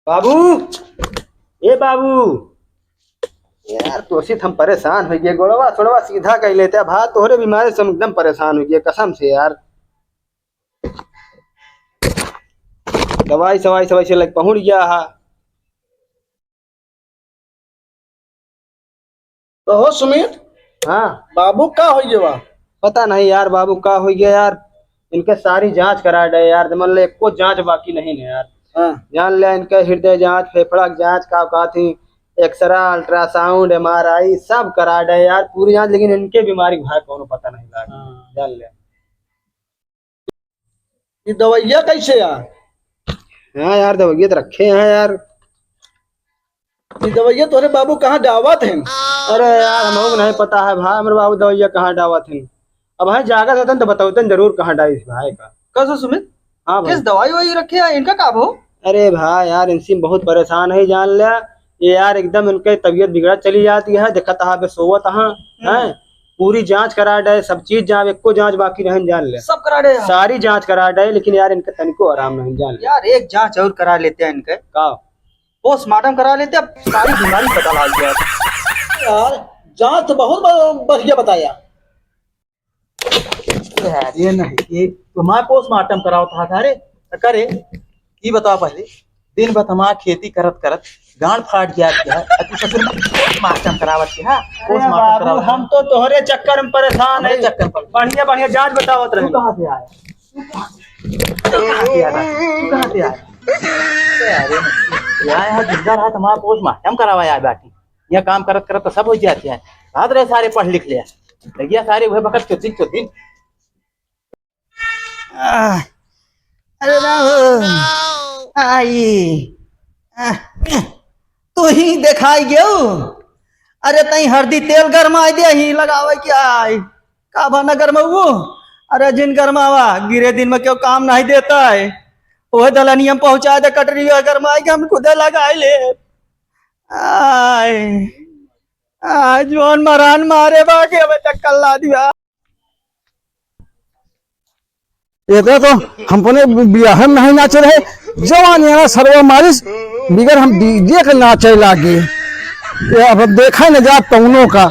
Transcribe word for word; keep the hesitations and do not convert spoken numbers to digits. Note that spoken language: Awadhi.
बाबू, ए बाबू, यार तोसे त हम परेशान होइ गए, गोड़वा छोड़वा सीधा कइ लेते भा, तोहरे बीमारी से हम एकदम परेशान होइ गए कसम से यार। दवाई सवाई सवाई से लग पहुँच गया हा। कहो सुमित। हाँ। बाबू का होइ गवा? पता नहीं यार, बाबू का होइ गया यार, इनके सारी जाँच करा डे यार, मन ले एको जाँच बाकी नहीं है यार। हाँ। जान ले इनके हृदय जाँच, फेफड़ा के जाँच, का कहत ही, एक्सरा, अल्ट्रासाउंड, एमआरआई सब करा डे यार, पूरी जाँच, लेकिन इनके बीमारी के भाई कौनो पता नहीं लाग। हाँ। जान ले। ये दवाइया कैसे यार? हाँ यार, दवाइया तो रखे हैं यार। ये दवाइया तोहरे बाबू कहाँ डावत हैं? अरे यार, हमहू को नहीं पता है भाई, हमरे बाबू दवाइया कहाँ डावत हैं। अब भाई जागत होतन तो बतौतन जरूर कहाँ डाइस भाई का। कैसे सुमित? हाँ भाई। किस दवाई ववाई रखे हैं, इनका का भो? अरे भाई यार, इनसे बहुत परेशान है जान ले। ये यार एकदम इनके तबीयत बिगड़त चली जाती है, देखत हा बे सोवत हा, हम्म। हैं? पूरी जाँच करा डे, सब चीज जाँच, एको जाँच बाकी रहन जान ले। सब करा डे। सारी जाँच करा डे, लेकिन यार इनके तनिको आराम नहीं जान ले। यार एक जाँच और करा लेते हैं इनके। का? पोस्टमार्टम करा लेते, अब सारी बीमारी पता लग गया। यार जाँच तो बहुत ब-, बढ़िया बताया। अरे नहीं, ये तुम्हारा पोस्टमार्टम करावत हा, अरे करे, ये बताओ पहले, दिन भर तुम्हारा खेती करत करत गांड फाट गया क्या? अति ससुर में पोस्टमार्टम करावत के, हाँ? अरे पोस्टमार्टम बाबू, करावत हम तो तोहरे चक्कर में परेशान हमारे है। चक्कर में। बढ़िया बढ़िया जाँच बतावत तू रहे। कहाँ से आया? तू कहाँ से आया? तू कहाँ से आया? अरे नहीं, यहाँ जिंदा रहा तुम्हारा पोस्टमार्टम करावा यार बाकी। यह काम करत करत तो सब हो जाते हैं। रात रहे सारे पढ़ लिख लिया। लगिया सारे वह बखत चुद्दिन चुद्दिन। आह, अरे राम, आई, आह, तू ही देखाई गयो। अरे तई हरदी तेल गरमाई दे ही लगावे के आई। का बना गरमाऊ? अरे जिन गरमावा, गिरे दिन में क्यों काम नहीं देता है। ओहे दलनिया में पहुँचा दे कटरी, ओहे गरमाई के हम खुदे लगाई ले। आय, आज जौन मरान मारे बा के हमें चक्कर ला दिया। एकरा तो हम अपने बियाह में नहीं नाचे रहे, जवान यहाँ सरवा मारिस, बिगर हम डीजे के नाचे लागे। ये अब देखा न जा कौनो का।